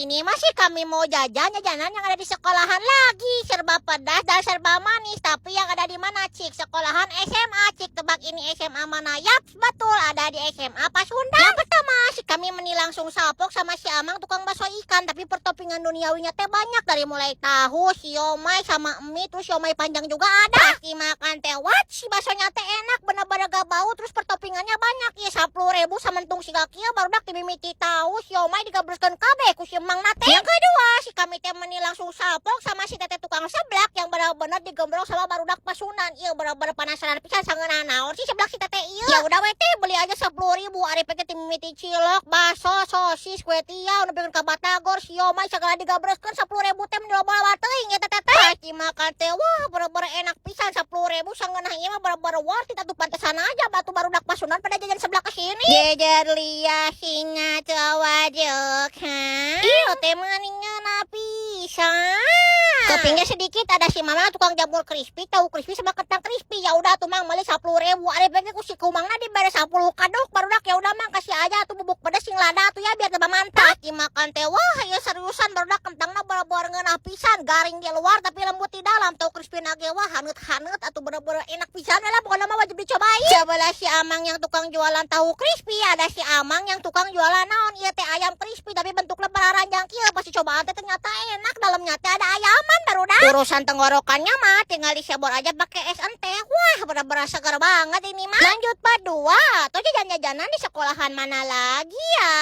Ini masih kami mau jajan jajanan yang ada di sekolahan lagi, serba pedas dan serba manis. Tapi yang ada di mana, Cik? Sekolahan SMA. Cik, tebak ini SMA mana? Yaps, betul, ada di SMA Pasundan. Yang pertama, si kami meni langsung salfok sama si Amang tukang bakso ikan, tapi pertopingan duniawinya teh banyak, dari mulai tahu, siomay sama mie, terus siomay panjang juga ada. Pasti makan teh, what? Si baksonya teh enak, bener-bener gak bau, terus pertopingannya banyak. Ya 10 ribu samentung siga kieu, barudak dimimiti tahu, siomay digabreskeun kabeh ku si emang teh. Yang kedua, si kami teh meni langsung salfok sama si teteh tukang seblak yang bener-bener digembrong sama barudak Pasundan. Iya, bener-bener penasaran pisan sangeunah naon sih seblak si teteh ieu. Ya udah we teh, beli aja 10 ribu. Ari peke timimiti cilok, bakso, sosis, kue tiaw, nepikeun ka batagor, siomay segala digabreskeun 10 ribu teh, meni loba teuing ya teteh teh. Pasti makan teh, wah, bener-bener enak pisan, 10 ribu sangeunah ieu mah bener-bener worth it atuh, pantesan aja batu barudak Pasundan pada jajan seblak ke sini. Jejer lia singa cawajuk ha. Iya teh mani ngeunah pisan. Ke pinggir sedikit ada si mama tukang jamur crispy, tahu crispy sama kentang crispy. Ya udah tuh, Mang, beli 10 ribu. Ari pengen ku si kumangna dibere 10 kadok barudak. Ya udah, Mang, kasih aja tuh bubuk pedas sing lada tuh ya, biar tambah mantap. Dimakan teh, wah ya, seriusan barudak, kentangna bener-bener ngeunah pisan, garing di luar tapi lembut di dalam. Tahu crispy nage, wah, haneut-haneut atau bener-bener enak pisan lah, pokoknya mah wajib dicobain. Sebelah si Amang yang tukang jualan tahu crispy ada si Amang yang tukang jualan naon ieu teh, ayam crispy, tapi bentuknya paranjang kieu. Pasti cobaan teh ternyata enak, dalamnya teh ada ayaman, barudak. Urusan tenggorokannya mah tinggal disebor aja pakai es ente. Wah, bener-bener segar banget ini mah. Lanjut part 2 atau jajan-jajanan di sekolahan mana lagi ya?